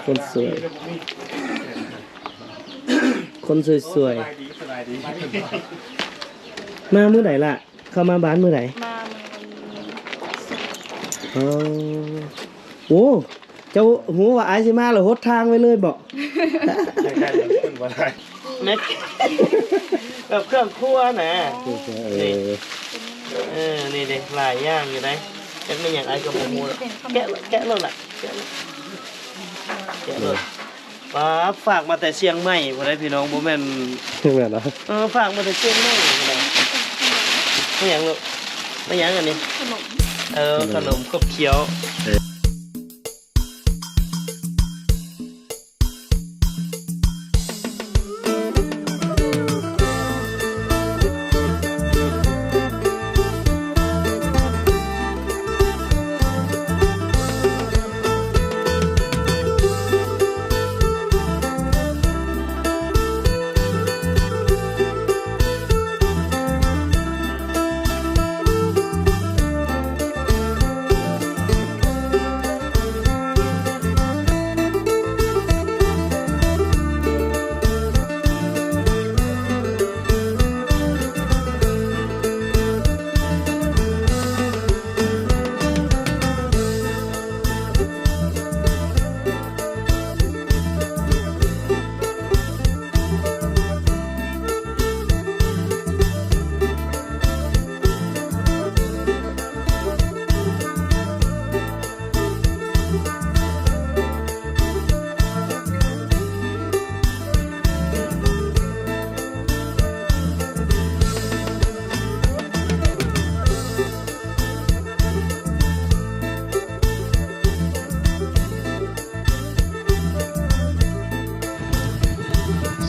ຄົນສວຍ ຄົນສວຍໆ ມາມື້ໃດລະ? ເຂົ້າມາບ້ານມື້ໃດ? ມາມື້ວັນສຸກ. ອໍ ໂອ້ ເຈົ້າຮູ້ວ່າອ້າຍຊິມາແລ້ວຫົດທາງໄວ້ເລີຍບໍ? ແມັກ ແບບເຄື່ອງຄົວນະ. ເອີ ນີ້ ເອີ ນີ້ເດ້ ຫຼາຍຢ່າງຢູ່ໃດ໋. ຈັກແມ່ນຫຍັງອ້າຍກໍບໍ່ຮູ້. ແກະ ແກະໂລດລະ ແກະໂລດ ແກະໂລດ. ປ້າ ຝາກມາແຕ່ຊຽງໃໝ່ພຸ້ນໃດ໋ພີ່ນ້ອງ ບໍ່ແມ່ນ ແມ່ນເນາະ. ເອີ ຝາກມາແຕ່ຊຽງໃໝ່ພຸ້ນໃດ໋. ແມ່ນຫຍັງລູກ? ແມ່ນຫຍັງອັນນີ້? ຂະໜົມ. ເອີ ຂະໜົມ ຂະໜົມ ຂົບຂຽວ.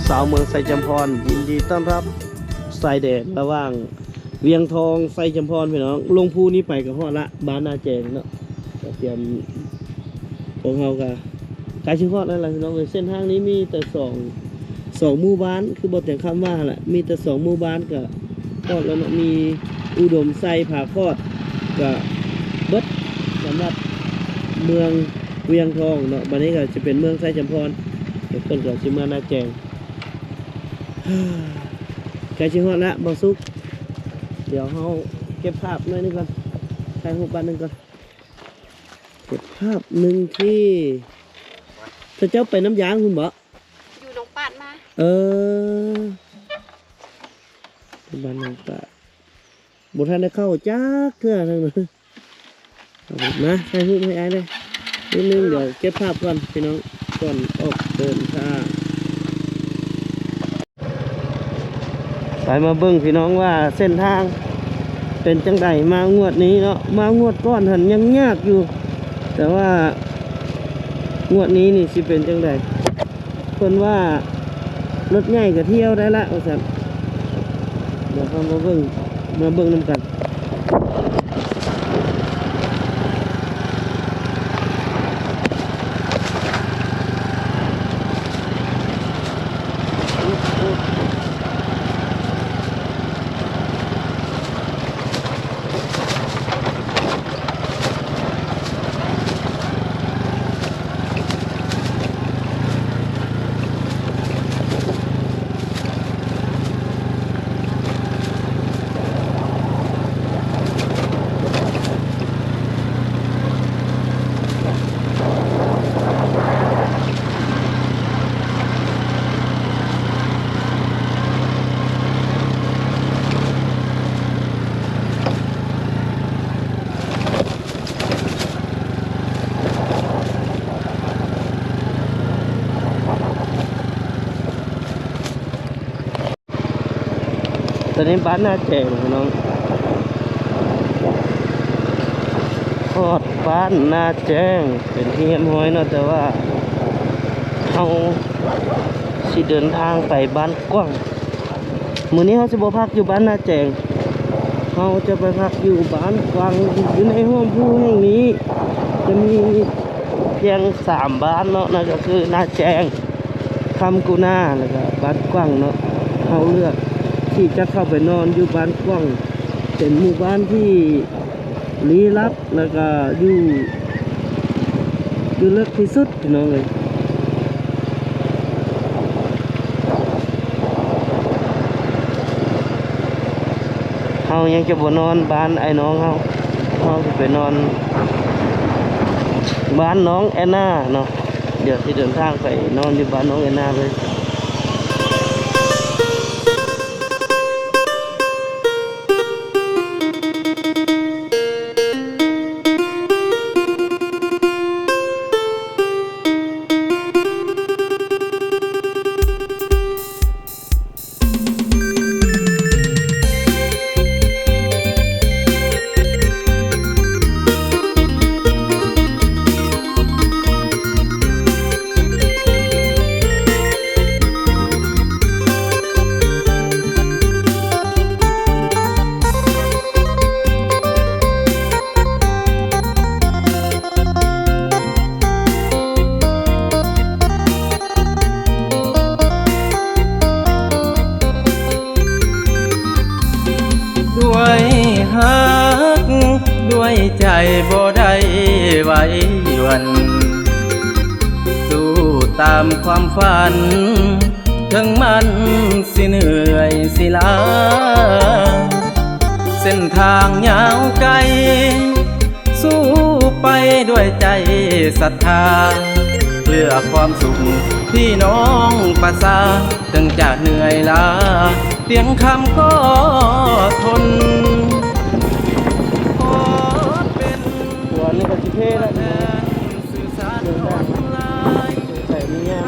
ຊາວເມືອງໄຊຈຳພອນ ຍິນດີຕ້ອນຮັບຊາຍແດນລະຫວ່າງວຽງທອງ ໄຊຈຳພອນ ພີ່ນ້ອງ. ລົງພູນີ້ໄປກໍຮອດລະ ບ້ານນາແຈງເນາະ. ກໍຕຽມ ພວກເຮົາກໍໃກ້ຊິຮອດແລ້ວລະພີ່ນ້ອງເອີຍ. ເສັ້ນທາງນີ້ມີແຕ່ສອງ ສອງໝູ່ບ້ານ ຄືບໍ່ແຕ່ງຄຳວ່າແຫຼະ ມີແຕ່ສອງໝູ່ບ້ານກໍຮອດແລ້ວເນາະ. ມີອຸດົມໄຊ ຜາຄອດ ກໍເບິດສຳລັບເມືອງວຽງທອງເນາະ. ບັດນີ້ກໍຈະເປັນເມືອງໄຊຈຳພອນ ເພິ່ນກໍຊິເມືອນາແຈງ. ໃກ້ຊິຮອດແລ້ວ ບ່າວສຸກ. ດຽວເຮົາເກັບພາບໜ້ອຍໜຶ່ງກ່ອນ ຖ່າຍຮູບບາດໜຶ່ງກ່ອນ. ເກັບພາບໜຶ່ງທີ່ ເຂົາເຈົ້າໄປນ້ຳຢາງພຸ້ນບໍ? ຢູ່ໜອງປາດມາ. ເອີ ບ້ານໜອງປາດ ບໍ່ທັນໄດ້ເຂົ້າຈັກເທື່ອທາງນັ້ນ. ມາຖ່າຍຮູບໃຫ້ອ້າຍແດ່ນິດໜຶ່ງ ດຽວເກັບພາບກ່ອນພີ່ນ້ອງ ກ່ອນອອກເດີນທາງ. ໄປມາເບິ່ງພີ່ນ້ອງວ່າເສັ້ນທາງເປັນຈັ່ງໃດ ມາງວດນີ້ເນາະ. ມາງວດກ່ອນຫັ້ນຍັງຍາກຢູ່ ແຕ່ວ່າງວດນີ້ນີ້ຊິເປັນຈັ່ງໃດ? ເພິ່ນວ່າລົດໃຫຍ່ກໍທ່ຽວໄດ້ລະວ່າຊັ້ນ. ດຽວເຮົາມາເບິ່ງ ມາເບິ່ງນຳກັນ. ຕອນນີ້ບ້ານນາແຈງພີ່ນ້ອງ ຮອດບ້ານນາແຈງເປັນທີ່ຮຽບຮ້ອຍເນາະ. ແຕ່ວ່າເຮົາຊິເດີນທາງໄປບ້ານກວ້າງ. ມື້ນີ້ເຮົາຊິບໍ່ພັກຢູ່ບ້ານນາແຈງ ເຮົາຈະໄປພັກຢູ່ບ້ານກວ້າງ. ຢູ່ໃນຮ່ວມພູແຫ່ງນີ້ຈະມີພຽງສາມບ້ານເນາະ ນັ້ນກໍຄືນາແຈງ, ຄຳກຸນາ ແລ້ວກໍບ້ານກວ້າງເນາະ. ເຮົາເລືອກທີ່ຈະເຂົ້າໄປນອນຢູ່ບ້ານກວ້າງ ເປັນໝູ່ບ້ານທີ່ ລີ້ລັບ ແລ້ວກະຢູ່ ຢູ່ເລິກທີ່ສຸດພີ່ນ້ອງເອີຍ. ເຮົາຍັງຈະບໍ່ນອນບ້ານອ້າຍນ້ອງເຮົາ ເຮົາຊິໄປນອນບ້ານນ້ອງແອນນາເນາະ. ດຽວຊິເດີນທາງໄປນອນຢູ່ບ້ານນ້ອງແອນນາເລີຍ. ດ້ວຍຮັກ ດ້ວຍໃຈບໍ່ໄດ້ໄຫວຫວັ່ນ ສູ້ຕາມຄວາມຝັນ ເຖິງມັນຊິເມື່ອຍຊິລ້າ ເສັ້ນທາງຍາວໄກ ສູ້ໄປດ້ວຍໃຈສັດທາ ເພື່ອຄວາມສຸກພີ່ນ້ອງປະຊາ ເຖິງຈະເມື່ອຍລ້າ ຕຽງຄຳກໍທົນ ຂໍເປັນ ຕົວນີ້ກໍຊິເພແລ້ວ ເດີນທາງ ໃສ່ມີງາມ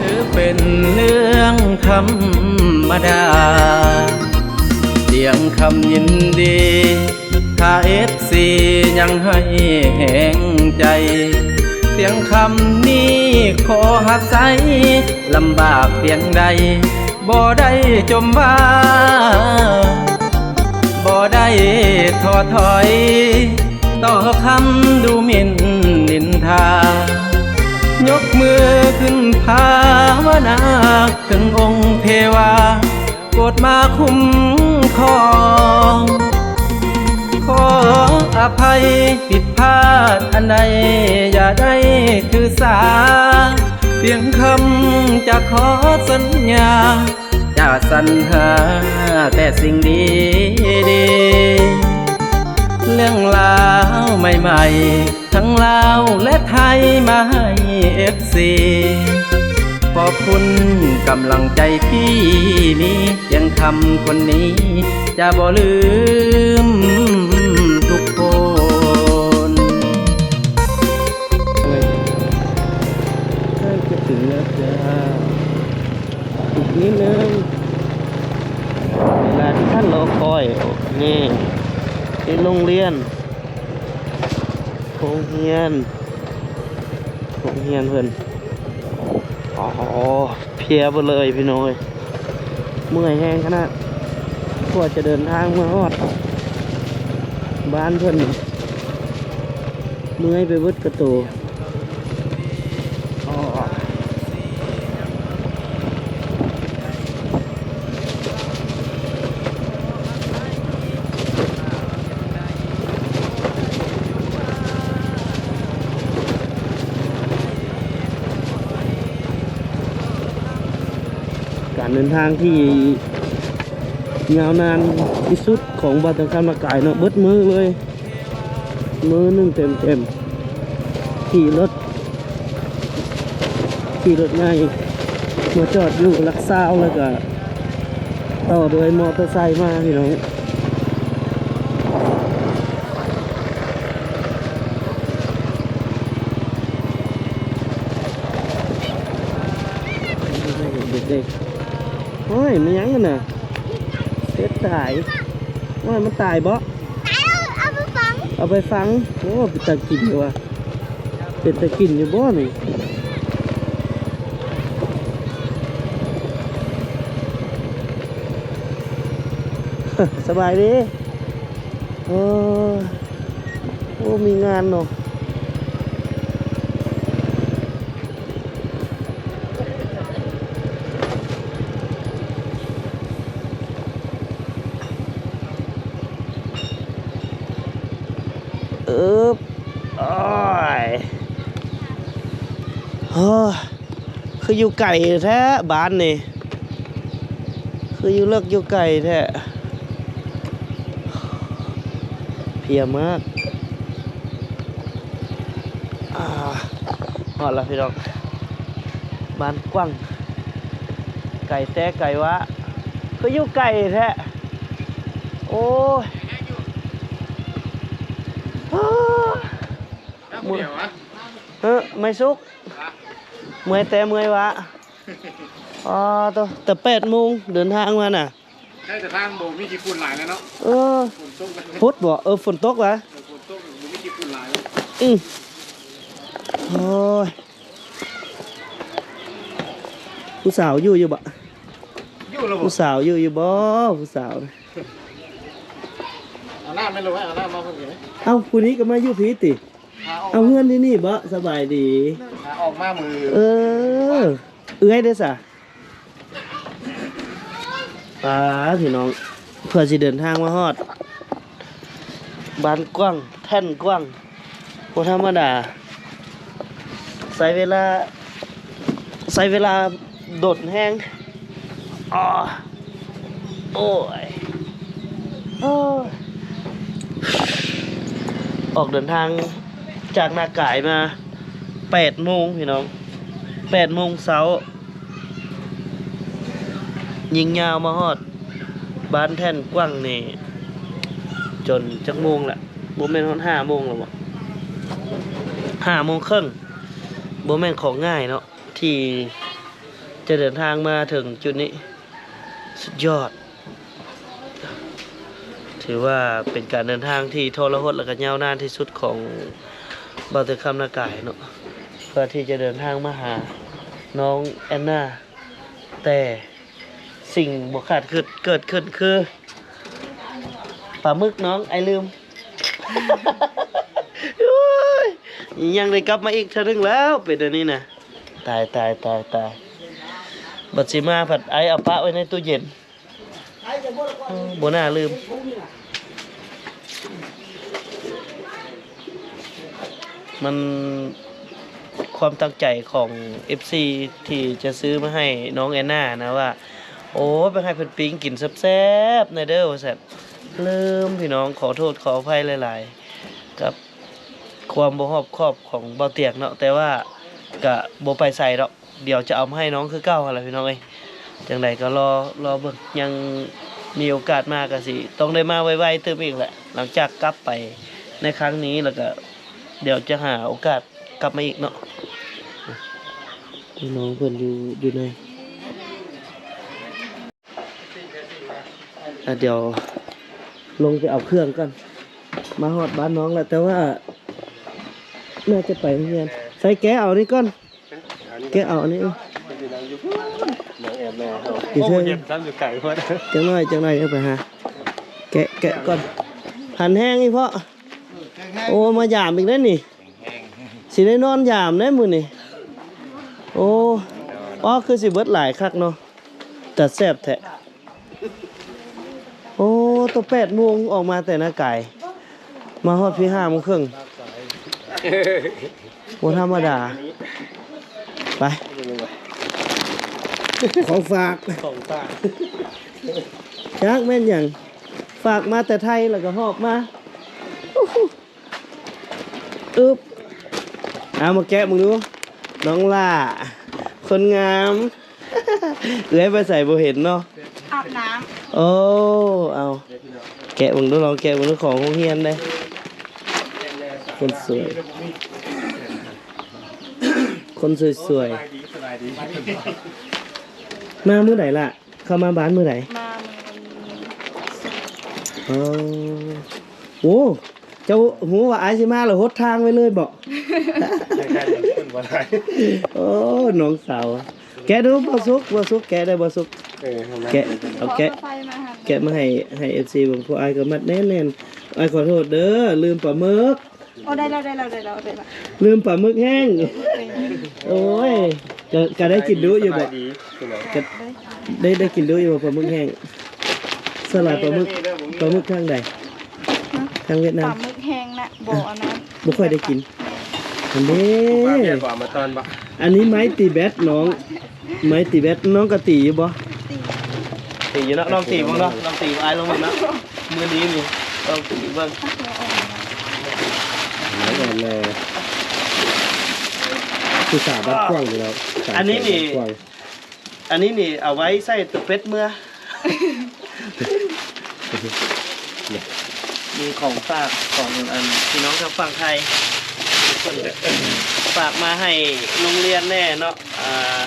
ຖືເປັນເລື່ອງທຳມະດາ ຕຽງຄຳຍິນດີ ຖ້າເອັຟຊີຍັງໃຫ້ແຮງໃຈ ຕຽງຄຳນີ້ຂໍຮັບໃຊ້ ລຳບາກພຽງໃດ ບໍ່ໄດ້ຈົ່ມວ່າ ບໍ່ໄດ້ທໍ້ຖອຍ ຕໍ່ຄຳດູໝິ່ນນິນທາ ຍົກມືຂຶ້ນພາວະນາ ເຖິງອົງເທວາ ໂປດມາຄຸ້ມຄອງ ຂໍອະໄພຜິດພາດອັນໃດ ຢ່າໄດ້ຖືສາ ພຽງຄຳຈະຂໍສັນຍາ ຈະສັນຫາແຕ່ສິ່ງດີໆ ເລື່ອງລາວໃໝ່ໆ ທັງລາວແລະໄທມາໃຫ້ເອັຟຊີ ຂອບຄຸນກຳລັງໃຈທີ່ມີ ພຽງຄຳຄົນນີ້ຈະບໍ່ລືມທຸກຄົນ. ໃກ້ຈະເຖິງແລ້ວຈ້າ ອີກນິດໜຶ່ງ ເວລາທີ່ທ່ານລໍຄອຍ. ນີ້ ນີ້ໂຮງຮຽນ ໂຮງຮຽນ ໂຮງຮຽນເພິ່ນ. ອໍ ເພຍເບິດເລີຍພີ່ນ້ອງເອີຍ ເມື່ອຍແຮງຂະໜາດ ກວ່າຈະເດີນທາງມາຮອດບ້ານເພິ່ນ ເມື່ອຍໄປເບິດກະໂຕ. ການເດີນທາງທີ່ຍາວນານທີ່ສຸດຂອງບ່າວຕຽງຄຳນາກາຍເນາະ ເບິດມື້ເລີຍ. ມື້ໜຶ່ງເຕັມໆ ຂີ່ລົດ ຂີ່ລົດໃຫຍ່ມາຈອດຢູ່ຫຼັກຊາວ ແລ້ວກະຕໍ່ດ້ວຍມໍເຕີໄຊມາພີ່ນ້ອງ. ເດັກໆ ໂອ້ຍ ແມ່ນຫຍັງຫັ້ນນະ? ເປັດຕາຍ. ໂອ້ຍ ມັນຕາຍບໍ? ຕາຍ ເອົາ ເອົາໄປຝັງ ເອົາໄປຝັງ. ໂອ້ ເປັນຕາກິນຢູ່ວ່າ ເປັນຕາກິນຢູ່ບໍນີ້? ສະບາຍດີ. ໂອ້ ໂອ້ ມີງານເນາະ. ອຶບ ໂອ້ຍ ໂອ້ຍ ຄືຢູ່ໄກແທ້ບ້ານນີ້ ຄືຢູ່ເລິກຢູ່ໄກແທ້ ເພຍມາກ. ອາ ຮອດແລ້ວພີ່ນ້ອງ ບ້ານກວ້າງ ໄກແຕ່ໄກວະ ຄືຢູ່ໄກແທ້ ໂອ້ຍ ເອີ ເມື່ອຍຫວະ ເອີ ໄມ່ສຸກ ເມື່ອຍແຕ່ເມື່ອຍຫວະ ອໍ ໂຕ ແຕ່ແປດໂມງເດີນທາງມານະ ໃກ້ຈະທາງບໍ່ມີຂີ້ຝຸ່ນຫຼາຍແລ້ວເນາະ ເອີ ຝົນຕົກ ພຸດບໍ່ ເອີ ຝົນຕົກຫວະ ເອີ ຝົນຕົກບໍ່ມີຂີ້ຝຸ່ນຫຼາຍແລ້ວ ອື ໂອ້ຍ ຜູ້ສາວຢູ່ຢູ່ບໍ່? ຢູ່ແລ້ວບໍ່? ຜູ້ສາວຢູ່ຢູ່ບໍ່? ຜູ້ສາວ ເອົານ້ຳແມ່ນລະ ເອົານ້ຳມາເພິ່ນກິນ ເອົ້າ ຜູ້ນີ້ກໍມາຢູ່ພີ້ຕິ? ເອົາເຮືອນທີ່ນີ້ບໍ່? ສະບາຍດີ ຫາອອກມາມື້ ເອີ ເອື້ອຍເດ້ສະ? ປາ ພີ່ນ້ອງ ເພື່ອຊິເດີນທາງມາຮອດ ບ້ານກວ້າງ ແທ່ນກວ້າງ ບໍ່ທຳມະດາ ໃຊ້ເວລາ ໃຊ້ເວລາດົນແຮງ ອໍ ໂອ້ຍ ໂອ້ຍ ອອກເດີນທາງຈາກນາກາຍມາແປດໂມງ ພີ່ນ້ອງ ແປດໂມງເຊົ້າ ຍິງຍາວມາຮອດບ້ານແທ່ນກວ້າງນີ້ ຈົນຈັກໂມງລະ ບໍ່ແມ່ນຮອດຫ້າໂມງລະບໍ? ຫ້າໂມງເຄິ່ງ ບໍ່ແມ່ນຂອງງ່າຍເນາະ ທີ່ຈະເດີນທາງມາເຖິງຈຸດນີ້ ສຸດຍອດ ຖືວ່າເປັນການເດີນທາງທີ່ທໍລະຫົດ ແລະ ກໍຍາວນານທີ່ສຸດຂອງບ່າວເຕີຄຳນາກາຍເນາະ ເພື່ອທີ່ຈະເດີນທາງມາຫານ້ອງແອນນາ ແຕ່ສິ່ງບໍ່ຄາດຄິດເກີດຂຶ້ນຄື ປາໝຶກນ້ອງ ອ້າຍລືມ ໂອ້ຍ ຍັງໄດ້ກັບມາອີກເທື່ອໜຶ່ງແລ້ວ ເປັນອັນນີ້ນະ ຕາຍ ຕາຍ ຕາຍ ຕາຍ ບັດຊິມາພັດອ້າຍເອົາປະໄວ້ໃນຕູ້ເຢັນ. ໂອ້ ບໍ່ໜ້າລືມ ມັນຄວາມຕັ້ງໃຈຂອງເອັຟຊີທີ່ຈະຊື້ມາໃຫ້ນ້ອງແອນນານະວ່າ ໂອ້ ໄປໃຫ້ເພິ່ນປີ້ງກິນແຊບໆແດ່ເດີວ່າຊັ້ນ ລືມ ພີ່ນ້ອງ ຂໍໂທດຂໍອະໄພຫຼາຍໆ ກັບຄວາມບໍ່ຮອບຄອບຂອງບ່າວຕຽງເນາະ ແຕ່ວ່າກະບໍ່ໄປໃສດອກ. ດຽວຈະເອົາມາໃຫ້ນ້ອງຄືເກົ່າຫັ້ນແຫຼະພີ່ນ້ອງເອີຍ ຈັ່ງໃດກໍລໍ ລໍເບິ່ງ ຍັງມີໂອກາດມາກໍຊິຕ້ອງໄດ້ມາໄວໆຕື່ມອີກແຫຼະ ຫຼັງຈາກກັບໄປໃນຄັ້ງນີ້ ແລ້ວກໍດຽວຈະຫາໂອກາດກັບມາອີກເນາະ ນ້ອງເພິ່ນຢູ່ ຢູ່ໃນ ອ່ະ ດຽວລົງໄປເອົາເຄື່ອງກ່ອນ ມາຮອດບ້ານນ້ອງແລ້ວ ແຕ່ວ່າໜ້າຈະໄປໂຮງຮຽນ ໃສ່ແກະເອົານີ້ກ່ອນ ແກະເອົາອັນນີ້ ນາງແອນນາເຮົາ ຢູ່ເທິງ ໂອ້ ເຮັດຊ້ຳຢູ່ໄກໂພດ ຈັກໜ້ອຍ ຈັກໜ້ອຍຈັ່ງໄປຫາ ແກະ ແກະກ່ອນ ຫັນແຮງອີ່ເພາະ ໂອ້ ມາຢາມອີກແລ້ວນີ້ ຊິໄດ້ນອນຢາມແດ່ມື້ນີ້ ໂອ້ ອໍ ຄືຊິເບິດຫຼາຍຄັກເນາະ ຕາແຊບແທ້. ໂອ້ ໂຕ ແປດໂມງອອກມາແຕ່ນາກາຍ ມາຮອດພີ້ຫ້າໂມງເຄິ່ງ ບໍ່ທຳມະດາ ໄປ ຂອງຝາກ ຂອງຝາກ ຈັກແມ່ນຫຍັງ ຝາກມາແຕ່ໄທ ແລ້ວກໍຫອບມາ ອຶບ ເອົາມາແກະເບິ່ງດູ ນ້ອງຫຼ້າ ຄົນງາມ ເອື້ອຍໄປໃສບໍ່ເຫັນເນາະ ອາບນ້ຳ ໂອ້ ເອົາ ແກະເບິ່ງດູ ລອງແກະເບິ່ງດູ ຂອງໂຮງຮຽນເດ້ ຄົນສວຍ ຄົນສວຍໆ ມາມື້ໃດລະ? ເຂົ້າມາບ້ານມື້ໃດ? ມາມື້ວັນ ອໍ ໂອ້ ເຈົ້າຮູ້ວ່າອ້າຍຊິມາແລ້ວຫົດທາງໄວ້ເລີຍບໍ? ໂອ້ ນ້ອງສາວ ແກະດູ ບໍ່ສຸກ ບໍ່ສຸກ ແກະໄດ້ບໍ່ສຸກ ເອີ ແກະ ເອົາແກະ ແກະມາໃຫ້ ໃຫ້ເອັຟຊີເບິ່ງ ພວກອ້າຍກໍມັດແໜ້ນໆ ອ້າຍຂໍໂທດເດີ ລືມປາໝຶກ ໂອ້ ໄດ້ແລ້ວ ໄດ້ແລ້ວ ໄດ້ແລ້ວ ໄດ້ແລ້ວ ລືມປາໝຶກແຫ້ງ ໂອ້ຍ ກະ ກະໄດ້ກິນດຸຢູ່ບໍ? ກະໄດ້ ໄດ້ກິນດຸຢູ່ບໍປາໝຶກແຫ້ງ? ສ່ວນຫຼາຍປາໝຶກ ປາໝຶກທາງໃດ? ທາງຫວຽດນາມ ປາໝຶກແຫ້ງນະ ບໍ່ ອັນນັ້ນ ບໍ່ຄ່ອຍໄດ້ກິນ. ອັນນີ້ ເອົາມາຕ້ອນບໍ່? ອັນນີ້ໄມ້ຕີແບັດນ້ອງ ໄມ້ຕີແບັດ ນ້ອງກໍຕີຢູ່ບໍ່? ຕີຢູ່ເນາະ ລອງຕີເບິ່ງເນາະ ລອງຕີ ອ້າຍລອງເບິ່ງເນາະ ມື້ນີ້ນີ້ ລອງຕີເບິ່ງ. ໄມ້ອ່ອນແລ ຄືສາບັດກວ້າງຢູ່ແລ້ວ. ອັນນີ້ນີ້ ອັນນີ້ນີ້ເອົາໄວ້ໃສ່ຕົວເປັດເມືອ. ມີຂອງຝາກຂອງອັນພີ່ນ້ອງທາງຝັ່ງໄທ ເພິ່ນຝາກມາໃຫ້ໂຮງຮຽນແດ່ເນາະ. ອ່າ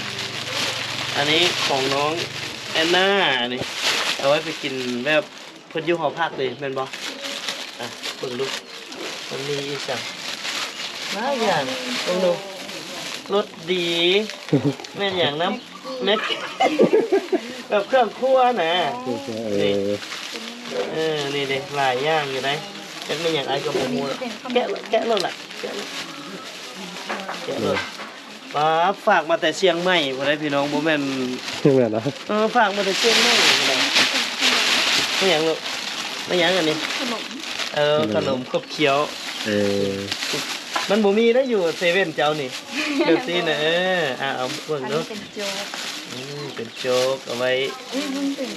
ອັນນີ້ຂອງນ້ອງແອນນານີ້ ເອົາໄວ້ໄປກິນແບບ ເພິ່ນຢູ່ຫໍພັກເດ້ແມ່ນບໍ່? ອ່ະ ເບິ່ງດູ ມັນມີອີ່ຫຍັງຫຼາຍຢ່າງ. ເບິ່ງດູ ລົດດີ ແມ່ນຫຍັງນຳ ແມັກ ແບບເຄື່ອງຄົວນະ. ເອີ ນີ້ ເອີ ນີ້ເດ້ ຫຼາຍຢ່າງຢູ່ໃດ໋. ຈັກແມ່ນຫຍັງ ອ້າຍກໍບໍ່ຮູ້. ແກະ ແກະໂລດລະ ແກະໂລດ ແກະໂລດ. ປ້າ ຝາກມາແຕ່ຊຽງໃໝ່ພຸ້ນໃດ໋ພີ່ນ້ອງ ບໍ່ແມ່ນ ແມ່ນເນາະ. ເອີ ຝາກມາແຕ່ຊຽງໃໝ່ພຸ້ນໃດ໋. ແມ່ນຫຍັງລູກ? ແມ່ນຫຍັງອັນນີ້? ຂະໜົມ. ເອີ ຂະໜົມ ຂະໜົມຂົບຂຽວ. ເອີ ມັນບໍ່ມີໄດ໋ຢູ່ເຊເວັ່ນເຈົ້ານີ້ ແບບຊີ້ນະ. ເອີ ອ່າ ເອົາເບິ່ງດູ. ອັນນີ້ເປັນໂຈກ. ອືມ ເປັນໂຈກ ເອົາໄວ້ ເອີ ມັນເປັນ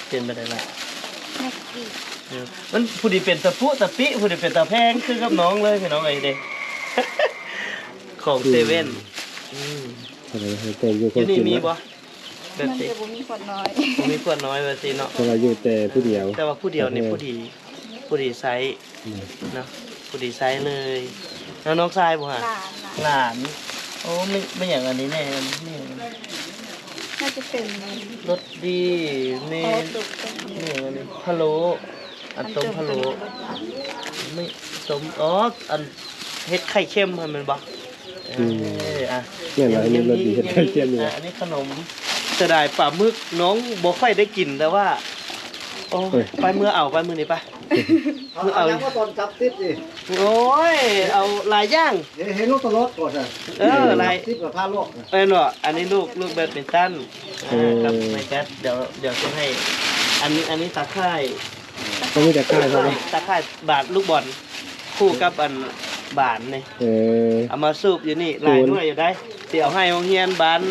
ເປັນແບບໃດລະ? ເອີ ມັນຜູ້ດີເປັນຕາປຸຕາປິ ຜູ້ດີເປັນຕາແພງ ຄືກັບນ້ອງເລີຍພີ່ນ້ອງເອີຍເດ້ ຂອງເຊເວັ່ນ. ອືມ ອືມ ຢູ່ນີ້ມີບໍ່? ແບບນີ້ ມັນຈະບໍ່ມີຂວດນ້ອຍ ບໍ່ມີຂວດນ້ອຍແບບຊີ້ເນາະ. ເພາະວ່າຢູ່ແຕ່ຜູ້ດຽວ ແຕ່ວ່າຜູ້ດຽວນີ້ ເອີ ຜູ້ດີ ຜູ້ດີໃຊ້ ອືມ ເນາະ ຜູ້ດີໃຊ້ເລີຍ. ແລ້ວນ້ອງຊາຍບໍ່ຫາ? ຫຼານ ຫຼານ ຫຼານ. ໂອ້ ແມ່ນ ແມ່ນຫຍັງອັນນີ້ແນ່? ອັນນີ້ແມ່ນຫຍັງ? ໜ້າຈະເປັນລົດດີ ແມ່ນ ອໍ ຕົວເປັນ ແມ່ນຫຍັງອັນນີ້? ພະໂລ້ ອັນຕົ້ມພະໂລ້ ອັນຕົ້ມພະໂລ້ ນີ້ຕົ້ມ ອໍ ອັນເຮັດໄຂ່ເຄັມຫັ້ນແມ່ນບໍ່? ອືມ ເອີ ອ່ະ ແມ່ນລະ ອັນນີ້ລົດດີເຮັດໄຂ່ເຄັມນີ້. ອ່ະ ອັນນີ້ຂະໜົມ ເສຍດາຍປາໝຶກ ນ້ອງບໍ່ຄ່ອຍໄດ້ກິນ ແຕ່ວ່າ ໂອ້ຍ ເອີຍ ໄປເມືອເອົາ ໄປມື້ນີ້ໄປ ເອົາ ເອົາຫຍັງມາຕອນຈັບຕິດນີ້? ໂອ້ຍ ເອົາຫຼາຍຢ່າງ ເຮັດ ເຮັດລົງຕະຫຼອດກ່ອນນະ. ເອີ ເອີ ຫຼາຍ ຈັບຕິດກໍພາລອກນະ. ແມ່ນບໍ່? ອັນນີ້ລູກ ລູກແບດມິນຕັນ ເອີ ອ່າ ກັບໄມ້ແກັດ. ດຽວ ດຽວຊິໃຫ້ ອັນນີ້ ອັນນີ້ຕາຂ່າຍ ກໍມີແຕ່ຂາຍເທົ່ານັ້ນ ຕາຂ່າຍບາດລູກບອນ ຄູ່ກັບອັນບານນີ້. ເອີ ເອົາມາສູບຢູ່ນີ້ ຫຼາຍໜ່ວຍຢູ່ໃດ໋ ຊິເອົາໃຫ້ໂຮງຮຽນບ້ານ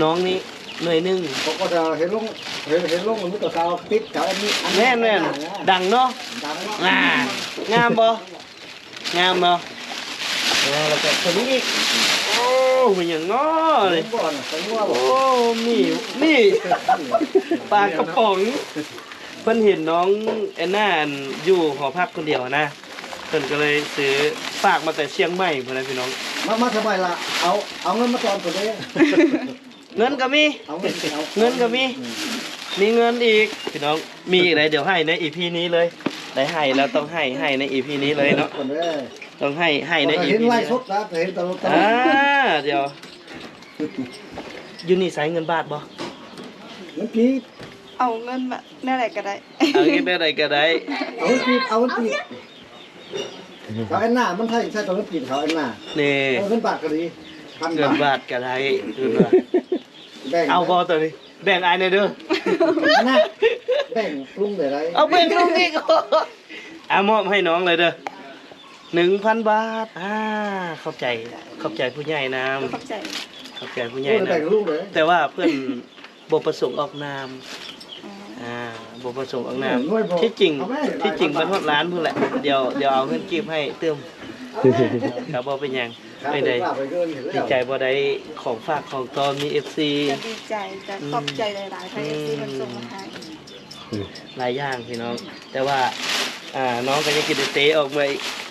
ນ້ອງນີ້ໜ່ວຍໜຶ່ງ. ເຂົາກໍຈະເຫັນລົງ ເຫັນ ເຫັນລົງ ມັນກໍຈະເອົາຕິດກັບອັນນີ້ ອັນ ແມ່ນໆ ອັນນັ້ນນະ ດັງເນາະ ດັງເນາະ. ອ່າ ງາມບໍ່? ງາມເນາະ. ອ່າ ແລ້ວກໍຕົວນີ້ອີກ ໂອ້ ແມ່ນຫຍັງເນາະນີ້? ບໍ່ນະ ບໍ່ ໂອ້ ມີ ມີປາກະປ໋ອງ. ເພິ່ນເຫັນນ້ອງແອນນາ ອັນ ຢູ່ຫໍພັກຄົນດຽວຫັ້ນນະ ເພິ່ນກໍເລີຍຊື້ ຝາກມາແຕ່ຊຽງໃໝ່ພຸ້ນນະພີ່ນ້ອງ. ມາ ມາທຳໄມລະ? ເອົາ ເອົາເງິນມາຕອນພຸ້ນເດ້. ເງິນກໍມີ ເອົາເງິນ ເອົາເງິນກໍມີ ອືມ ມີເງິນອີກພີ່ນ້ອງ ມີອີກໃດ໋. ດຽວໃຫ້ໃນອີພີນີ້ເລີຍ ໄດ້ໃຫ້ແລ້ວຕ້ອງໃຫ້ ໃຫ້ໃນອີພີນີ້ເລີຍເນາະ. ຕ້ອງໃຫ້ ໃຫ້ໃນອີພີນີ້ເລີຍ. ເຫັນໄລຟ໌ສົດນະ ເຫັນຕະຫຼອດ ອ່າ ດຽວ ຢູ່ນີ້ໃຊ້ເງິນບາດບໍ່? ເງິນກີບ ເອົາເງິນມາແນວໃດກໍໄດ້ ເອົາເງິນແນວໃດກໍໄດ້ ເອົາເງິນກີບ ເອົາເງິນກີບ. ເຂົາອັນໜ້າ ມັນໃຊ້ ໃຊ້ຕອນກິນເຂົາອັນໜ້າ ນີ້ ເອີ ເງິນບາດກໍດີ ພັນບາດ ເງິນບາດກໍໄດ້ ເພິ່ນວ່າ ແບ່ງ ເອົາບໍ່ໂຕນີ້? ແບ່ງອ້າຍແດ່ເດີ ນະ ແບ່ງລຸງໄດ້ ເອົາແບ່ງລຸງອີກ ອ່າ ມອບໃຫ້ນ້ອງເລີຍເດີ ໜຶ່ງພັນບາດ. ອ່າ ຂອບໃຈ ຂອບໃຈຜູ້ໃຫຍ່ນຳ ຂອບໃຈ ຂອບໃຈຜູ້ໃຫຍ່ນຳ ແຕ່ວ່າເພິ່ນ ບໍ່ປະສົງອອກນາມ ອືມ ອ່າ ບໍ່ປະສົງອອກນາມ. ທີ່ຈິງ ທີ່ຈິງມັນຮອດລ້ານພຸ້ນແຫຼະ ດຽວ ດຽວເອົາເງິນກີບໃຫ້ຕື່ມ ກໍບໍ່ເປັນຫຍັງ. ເປັນໃດ ດີໃຈບໍ່ ໄດ້ຂອງຝາກຂອງຕ້ອນ ມີເອັຟຊີ ກໍດີໃຈ ກໍຂອບໃຈຫຼາຍໆ ທາງເອັຟຊີເພິ່ນສົ່ງມາໃຫ້ ອືມ ຫຼາຍຢ່າງພີ່ນ້ອງ. ແຕ່ວ່າ ອ່າ ນ້ອງກໍຍັງກິນແຕ່ເຕ ອອກເມື່ອ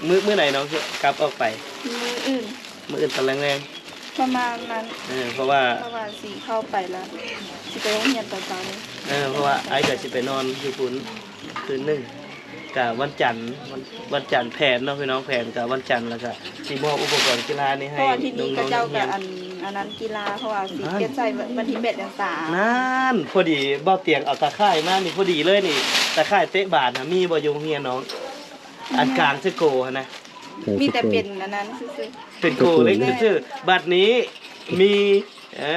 ມື້ ມື້ໃດນ້ອງຊິກັບອອກໄປ? ມື້ອື່ນ ມື້ອື່ນຕອນແລງໆ ປະມານນັ້ນ ເອີ ເພາະວ່າ ເພາະວ່າຊິເຂົ້າໄປແລ້ວ ຊິໄປໂຮງຮຽນຕອນເຊົ້າເລີຍ. ເອີ ເພາະວ່າອ້າຍກໍຊິໄປນອນຢູ່ພຸ້ນຄືນໜຶ່ງ ກະວັນຈັນ ວັນ ວັນຈັນແຜນເນາະພີ່ນ້ອງ ແຜນກະວັນຈັນ ແລ້ວກະຊິມອບອຸປະກອນກິລານີ້ໃຫ້ນ້ອງໆ ເພາະວ່າທີ່ນີ້ເຂົາເຈົ້າກະອັນ ອັນນັ້ນກິລາ ເພາະວ່າຊິປ່ຽນໃສ່ວັນທີແປດເດືອນສາມ ນັ້ນ ພໍດີບ່າວຕຽງເອົາຕາຂ່າຍມານີ້ພໍດີເລີຍນີ້ ຕາຂ່າຍເຕະບານນະ ມີບໍ່ຢູ່ໂຮງຮຽນນ້ອງ? ອັນກາງເຊໂກຫັ້ນນະ ມີແຕ່ເປັນອັນນັ້ນຊື່ໆ ເປັນໂກເລັກຊື່ໆ ບັດນີ້ມີ ເອີ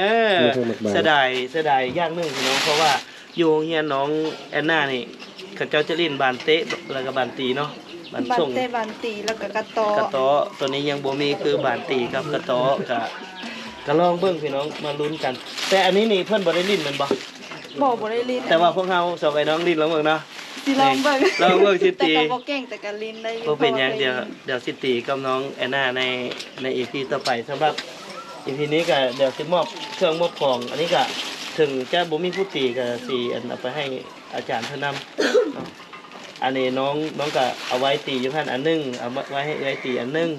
ເສຍດາຍ ເສຍດາຍຢ່າງໜຶ່ງພີ່ນ້ອງ ເພາະວ່າຢູ່ໂຮງຮຽນນ້ອງແອນນານີ້ ເຂົາເຈົ້າຈະຫຼິ້ນບານເຕະ ແລ້ວກໍບານຕີເນາະ ອັນ ບານ ສົ່ງ ແຕ່ບານຕີ ແລ້ວກໍກະເຕາະ ກະເຕາະ ໂຕນີ້ຍັງບໍ່ມີ ຄືບານຕີກັບກະເຕາະ ກະ ກະລອງເບິ່ງພີ່ນ້ອງ ມາລຸ້ນກັນ. ແຕ່ອັນນີ້ນີ້ເພິ່ນບໍ່ໄດ້ຫຼິ້ນແມ່ນບໍ່? ບໍ່ ບໍ່ໄດ້ຫຼິ້ນ ແຕ່ວ່າພວກເຮົາສອງໄອ້ນ້ອງຫຼິ້ນລອງເບິ່ງເນາະ ຊິລອງເບິ່ງ ນີ້ ລອງເບິ່ງຊິຕີ ແຕ່ກໍບໍ່ເກັ່ງ ແຕ່ກໍຫຼິ້ນໄດ້ຢູ່ ບໍ່ເປັນຫຍັງ ເພາະວ່າເຄີຍຫຼິ້ນ ດຽວ ດຽວຊິຕີກັບນ້ອງແອນນາໃນ ໃນອີພີຕໍ່ໄປ. ສຳລັບອີພີນີ້ກໍດຽວຊິມອບເຄື່ອງມອບຂອງ ອັນນີ້ກໍເຖິງຈະບໍ່ມີຜູ້ຕີ ກໍຊິອັນເອົາໄປໃຫ້ອາຈານເພິ່ນນຳເນາະ. ອັນນີ້ນ້ອງ ນ້ອງກໍເອົາໄວ້ຕີຢູ່ຫັ້ນອັນໜຶ່ງ ເອົາໄວ້ໃຫ້ເອື້ອຍຕີອັນໜຶ່ງ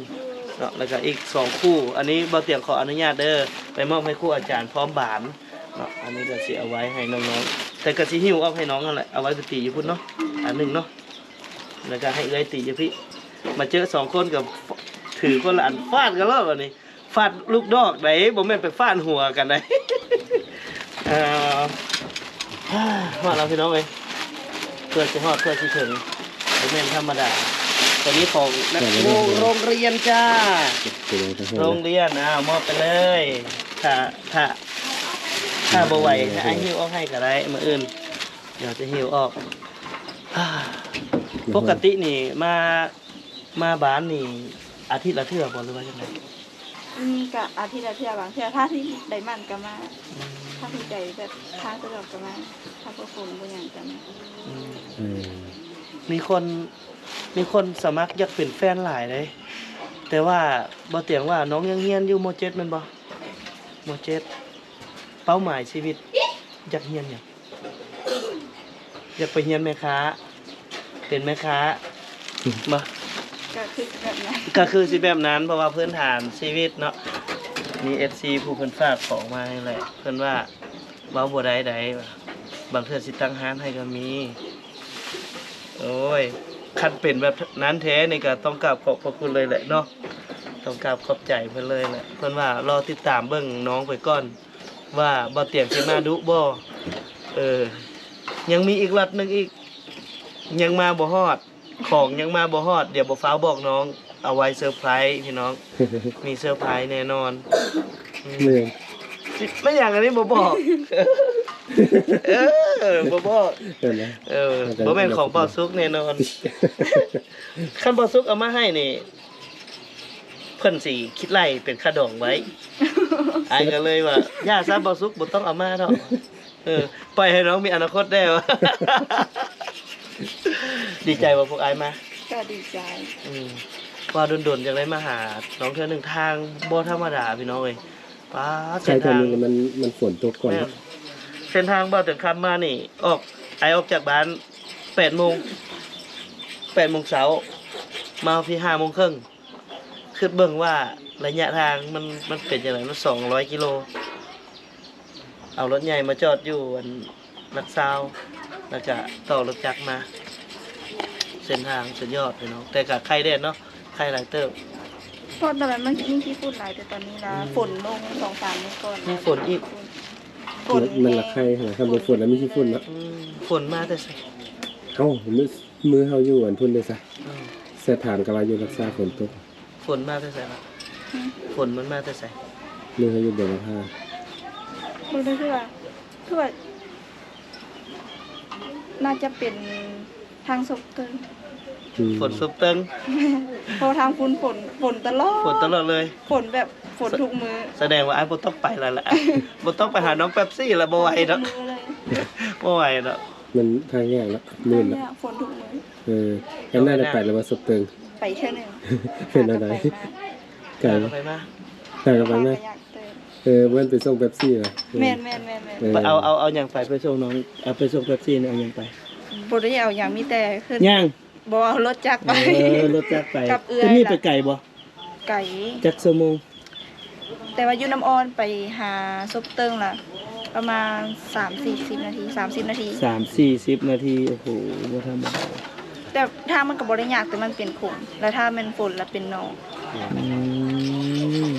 ເນາະ ແລ້ວກໍອີກສອງຄູ່. ອັນນີ້ບ່າວຕຽງຂໍອະນຸຍາດເດີ ໄປມອບໃຫ້ຄູອາຈານພ້ອມບານເນາະ. ອັນນີ້ກໍຊິເອົາໄວ້ໃຫ້ນ້ອງໆ ແຕ່ກໍຊິຫິ້ວອອກໃຫ້ນ້ອງຫັ້ນແຫຼະ ເອົາໄວ້ໄປຕີຢູ່ພຸ້ນເນາະ ອັນໜຶ່ງເນາະ ແລ້ວກໍໃຫ້ເອື້ອຍຕີຢູ່ພີ້. ມາເຈີສອງຄົນກໍ ຖືຄົນລະອັນ ຟາດກັນໂລດບັດນີ້. ຟາດລູກດອກໃດ ບໍ່ແມ່ນໄປຟາດຫົວກັນໃດ. ເອີ ຮອດແລ້ວພີ່ນ້ອງເອີຍ ເພື່ອຊິຮອດ ເພື່ອຊິເຖິງ ບໍ່ແມ່ນທຳມະດາ. ຕົວນີ້ຂອງນັກ ໂຮງຮຽນຈ້າ ໂຮງຮຽນ ອ້າວ ມອບໄປເລີຍ. ຖ້າ ຖ້າ ຖ້າບໍ່ໄຫວ ອ້າຍຫິ້ວອອກໃຫ້ກໍໄດ້ ມື້ອື່ນ ດຽວຈະຫິ້ວອອກ. ປົກກະຕິນີ້ມາ ມາບ້ານນີ້ອາທິດລະເທື່ອບໍ່ ຫຼືວ່າຈັ່ງໃດ? ອືມ ກະອາທິດລະເທື່ອ ບາງເທື່ອ ຖ້າທີ່ໄດ້ໝັ້ນກະມາ ອືມ ຖ້າທີ່ໃຈແບບທາງສະດວກກະມາ ຖ້າບໍ່ຝົນບໍ່ຫຍັງກະມາ. ອືມ ອືມ ມີຄົນ ມີຄົນສະໝັກຢາກເປັນແຟນຫຼາຍເດ້ ແຕ່ວ່າບໍ່ຕຽງວ່ານ້ອງຍັງຮຽນຢູ່ ມໍເຈັດແມ່ນບໍ່? ມໍເຈັດ ເປົ້າໝາຍຊີວິດຢາກຮຽນຫຍັງ? ຢາກໄປຮຽນແມ່ຄ້າ ເປັນແມ່ຄ້າ ອືມ ບໍ່? ກໍຄືຊິແບບນັ້ນ ກໍຄືຊິແບບນັ້ນ ເພາະວ່າພື້ນຖານຊີວິດເນາະ. ມີເອັຟຊີຜູ້ເພິ່ນຝາກຂອງມານີ້ແຫຼະ ເພິ່ນວ່າເວົ້າບໍ່ໄດ້ໃດ ບາງເທື່ອຊິຕັ້ງຮ້ານໃຫ້ກໍມີ. ໂອ້ຍ ຄັນເປັນແບບນັ້ນແທ້ນີ້ກໍຕ້ອງກາບຂອບພະຄຸນເລີຍແຫຼະເນາະ ຕ້ອງກາບຂອບໃຈເພິ່ນເລີຍແຫຼະ. ເພິ່ນວ່າລໍຕິດຕາມເບິ່ງນ້ອງໄປກ່ອນ ວ່າບ່າວຕຽງຊິມາດຸບໍ່? ເອີ ຍັງມີອີກລັອດໜຶ່ງອີກ ຍັງມາບໍ່ຮອດ ຂອງຍັງມາບໍ່ຮອດ ດຽວບໍ່ຟ້າວບອກນ້ອງ ເອົາໄວ້ເຊີໄພຣສ໌ພີ່ນ້ອງ ມີເຊີໄພຣສ໌ແນ່ນອນ. ອືມ ແມ່ນ ແມ່ນຫຍັງອັນນີ້ບໍ່ບອກ? ເອີ ບໍ່ບອກ ເອີ ບໍ່ແມ່ນຂອງບ່າວສຸກແນ່ນອນ. ຄັນບ່າວສຸກເອົາມາໃຫ້ນີ້ ເພິ່ນຊິຄິດໄລ່ເປັນຄ່າດອງໄວ້ ອ້າຍກໍເລີຍວ່າ ຢ່າຊະ ບ່າວສຸກ ບໍ່ຕ້ອງເອົາມາດອກ. ເອີ ປ່ອຍໃຫ້ນ້ອງມີອະນາຄົດແດ່ວ່າ. ດີໃຈບໍ່ພວກອ້າຍມາ? ກໍດີໃຈ. ອືມ ວ່າດົນໆ ຈັ່ງໄດ້ມາຫານ້ອງເທື່ອໜຶ່ງ ທາງບໍ່ທຳມະດາພີ່ນ້ອງເອີຍ. ປາດ ເສັ້ນທາງ ມັນ ມັນຝົນຕົກກ່ອນເນາະ. ເສັ້ນທາງບ່າວເຕີງຄຳມານີ້ ອອກ ອ້າຍອອກຈາກບ້ານແປດໂມງ ແປດໂມງເຊົ້າ ມາຮອດພີ້ຫ້າໂມງເຄິ່ງ. ຄິດເບິ່ງວ່າໄລຍະທາງມັນ ມັນເປັນຈັ່ງໃດ ມັນສອງຮ້ອຍກິໂລ. ເອົາລົດໃຫຍ່ມາຈອດຢູ່ອັນຫຼັກຊາວ ແລ້ວກະຕໍ່ລົດຈັກມາ. ເສັ້ນທາງສຸດຍອດພີ່ນ້ອງ ແຕ່ກະໄຄແດ່ເນາະ ໄຄຫຼາຍເຕີບ. ເພາະຕອນນັ້ນມັນມີຂີ້ຝຸ່ນຫຼາຍ ແຕ່ຕອນນີ້ລະ ອືມ ຝົນລົງສອງສາມມື້ກ່ອນ ມີຝົນອີກ. ຝົນ ມັນ ມັນລະໄຄຫັ້ນນະ ຄັນບໍ່ຝົນລະມີຂີ້ຝຸ່ນເນາະ. ອືມ ຝົນມາແຕ່ໃສ? ເອົ້າ ມື້ ມື້ເຮົາຢູ່ອັນພຸ້ນເດ້ຊະ. ເອີ ແຊດຖາມກໍວ່າຢູ່ລັກຊາຝົນຕົກ. ຝົນມາແຕ່ໃສລະ? ຫືມ ຝົນມັນມາແຕ່ໃສ? ມື້ເຮົາຢູ່ເບີລະພາ ບໍ່ໄດ້ຄືວ່າ ຄືວ່າ ໜ້າຈະເປັນທາງສົບເຕີງ. ອືມ ຝົນສົບເຕີງ ເພາະທາງພຸ້ນຝົນ ຝົນຕະຫຼອດ ຝົນຕະຫຼອດເລີຍ. ຝົນແບບຝົນທຸກມື້. ສະແດງວ່າອ້າຍບໍ່ຕ້ອງໄປແລ້ວລະ ບໍ່ຕ້ອງໄປຫານ້ອງແປັບຊີລະ ບໍ່ໄຫວດອກ ບໍ່ໄຫວດອກ. ມັນທາງຍາກເນາະ ມື່ນເນາະ ທາງຍາກ ຝົນທຸກມື້. ເອີ ແລ້ວໄດ້ໄປແລ້ວບໍ່ສົບເຕີງ? ໄປເທື່ອໜຶ່ງ. ເປັນແນວໃດ? ໄກ ໄປມາ ໄປມາ ໄປມາ. ເອີ ແມ່ນໄປສົ່ງເປັບຊີຫວາ? ແມ່ນໆໆໆ. ເອີ ເອົາ ເອົາ ເອົາຫຍັງໄປ ໄປສົ່ງນ້ອງ ເອົາໄປສົ່ງເປັບຊີນີ້ ເອົາຫຍັງໄປ? ບໍ່ໄດ້ເອົາຫຍັງ ມີແຕ່ຂຶ້ນ ຍ່າງ ບໍ່ ເອົາລົດຈັກໄປ. ເອີ ລົດຈັກໄປ. ກັບເອື້ອຍ. ຕົວນີ້ໄປໄກບໍ່? ໄກ ຈັກຊົ່ວໂມງ? ແຕ່ວ່າຢູ່ນ້ຳອ່ອນໄປຫາສົບເຕີງລະປະມານສາມສີ່ສິບນາທີ ສາມສິບນາທີ ສາມສີ່ສິບນາທີ. ໂອ້ໂຫ ບໍ່ທຳມະດາ. ແຕ່ທາງມັນກໍບໍ່ໄດ້ຍາກ ແຕ່ມັນເປັນຂົງ ແລ້ວຖ້າແມ່ນຝົນລະເປັນໜອງ. ອືມ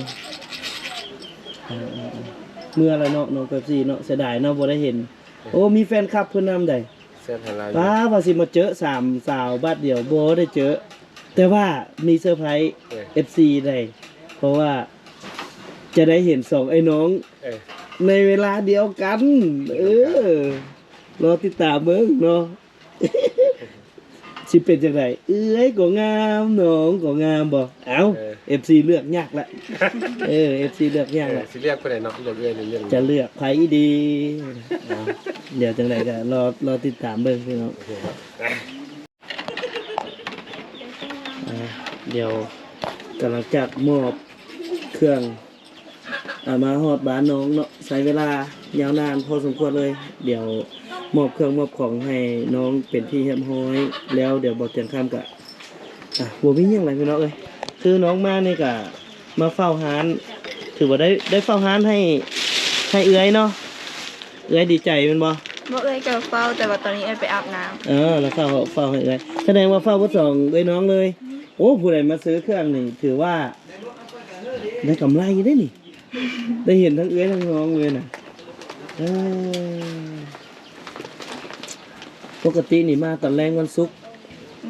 ເອີໆໆ ເມື່ອລະເນາະ ນ້ອງເປັບຊີເນາະ ເສຍດາຍເນາະ ບໍ່ໄດ້ເຫັນ. ໂອ້ ມີແຟນຄລັບເພິ່ນນຳໃດ໋. ປາ ວ່າຊິມາເຈີສາມສາວບາດດຽວ ບໍ່ໄດ້ເຈີ ແຕ່ວ່າມີເຊີໄພຣສ໌ ເອີ ເອັຟຊີໃດ໋ ເພາະວ່າຈະໄດ້ເຫັນສອງອ້າຍນ້ອງ ເອີ ໃນເວລາດຽວກັນ. ເອີ ລໍຕິດຕາມເບິ່ງເນາະ. ຊິເປັນຈັ່ງໃດ? ເອື້ອຍກໍງາມ ນ້ອງກໍງາມບໍ່? ເອົ້າ ເອີ ເອັຟຊີເລືອກຍາກລະ ເອີ ເອັຟຊີເລືອກຍາກລະ ເອີ ຊິເລືອກຜູ້ໃດເນາະ? ເລືອກເອື້ອຍ ຫຼືເລືອກ ຈະເລືອກໃຜດີ? ເອົ້າ ດຽວຈັ່ງໃດກໍລໍ ລໍຕິດຕາມເບິ່ງພີ່ນ້ອງ. ອ່າ ດຽວກຳລັງຈະມອບເຄື່ອງ ອ່າ ມາຮອດບ້ານນ້ອງເນາະ ໃຊ້ເວລາຍາວນານພໍສົມຄວນເລີຍ. ດຽວມອບເຄື່ອງມອບຂອງໃຫ້ນ້ອງເປັນທີ່ຮຽບຮ້ອຍແລ້ວ ດຽວບໍ່ຕຽງຄຳກະ ອ່າ ບໍ່ມີຫຍັງຫຼາຍພີ່ນ້ອງເອີຍ. ຄືນ້ອງມານີ້ກະມາເຝົ້າຮ້ານ ຖືວ່າໄດ້ ໄດ້ເຝົ້າຮ້ານໃຫ້ ໃຫ້ເອື້ອຍເນາະ. ເອື້ອຍດີໃຈແມ່ນບໍ່? ບໍ່ ເອື້ອຍກໍເຝົ້າ ແຕ່ວ່າຕອນນີ້ເອື້ອຍໄປອາບນ້ຳ. ເອີ ລະເຝົ້າ ເຝົ້າໃຫ້ເອື້ອຍ ສະແດງວ່າເຝົ້າເບິດສອງເອື້ອຍນ້ອງເລີຍ. ໂອ້ ຜູ້ໃດມາຊື້ເຄື່ອງນີ້ ຖືວ່າໄດ້ກຳໄລເດ້ນີ້ ໄດ້ເຫັນທັງເອື້ອຍທັງນ້ອງເລີຍນະ. ເອີ ປົກກະຕິນີ້ມາຕອນແລງວັນສຸກ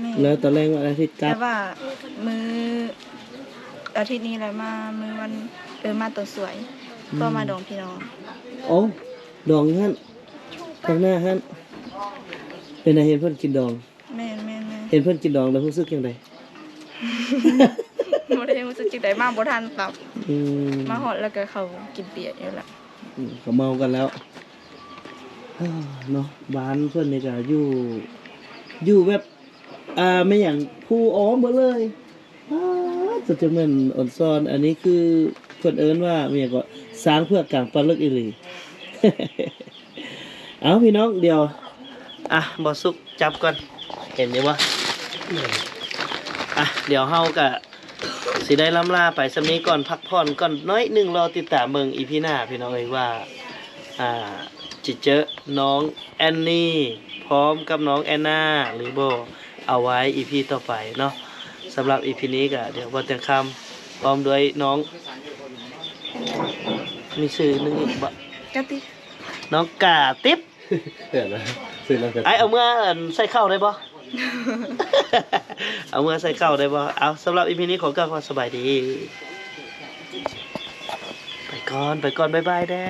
ແມ່ນ ແລ້ວຕອນແລງວັນອາທິດກັບ ແຕ່ວ່າມື້ອາທິດນີ້ລະມາ ມື້ວັນ ເອີ ມາຕອນສວຍ ອືມ ກໍມາດອງພີ່ນ້ອງ. ໂອ້ ດອງຢູ່ຫັ້ນ ທາງໜ້າຫັ້ນ. ເປັນໃດ ເຫັນເພິ່ນກິນດອງ? ແມ່ນໆໆ ເຫັນເພິ່ນກິນດອງແລ້ວຮູ້ສຶກຈັ່ງໃດ? ບໍ່ໄດ້ຮູ້ສຶກຈັ່ງໃດ ມາບໍ່ທັນຕັບ. ອືມ ມາຮອດແລ້ວກໍເຂົາກິນເບຍຢູ່ລະ. ອືມ ກໍເມົາກັນແລ້ວ ເນາະ. ບ້ານເພິ່ນນີ້ກໍຢູ່ ຢູ່ແບບ ອ່າ ແມ່ນຫຍັງ ພູອ້ອມເບິດເລີຍ. ປາດ ຈະແມ່ນອອນຊອນ. ອັນນີ້ຄືເພິ່ນເອີ້ນວ່າແມ່ນຫຍັງເກາະ ຊ້າງເຜືອກກາງປ່າເລິກອີ່ຫຼີ. ເອົາ ພີ່ນ້ອງ ດຽວ ອ່ະ ບໍ່ສຸກຈັບກ່ອນ ເຫັນຢູ່ບໍ່? ອ່ະ ດຽວເຮົາກະຊິໄດ້ລ່ຳລາໄປສ່ຳນີ້ກ່ອນ ພັກຜ່ອນກ່ອນໜ້ອຍໜຶ່ງ ລໍຕິດຕາມເບິ່ງອີພີໜ້າ ພີ່ນ້ອງເອີຍ ວ່າ ອ່າ ຊິເຈີນ້ອງແອນນີ ພ້ອມກັບນ້ອງແອນນາ ຫຼືບໍ່ ເອົາໄວ້ອີພີຕໍ່ໄປເນາະ. ສຳລັບອີພີນີ້ກະ ດຽວບໍ່ຕຽງຄຳ ພ້ອມດ້ວຍນ້ອງ ມີຊື່ໜຶ່ງອີກບໍ່? ກະຕິ ນ້ອງກະຕິບ. ເອີ ຊື່ນ້ອງກະຕິບ. ອ້າຍ ເອົາເມືອ ອັນ ໃສ່ເຂົ້າໄດ້ບໍ່? ເອົາເມືອໃສ່ເຂົ້າໄດ້ບໍ່? ເອົາ ສຳລັບອີພີນີ້ຂໍກ່າວຄຳວ່າສະບາຍດີ ໄປກ່ອນ ໄປກ່ອນ ບາຍບາຍແດ່.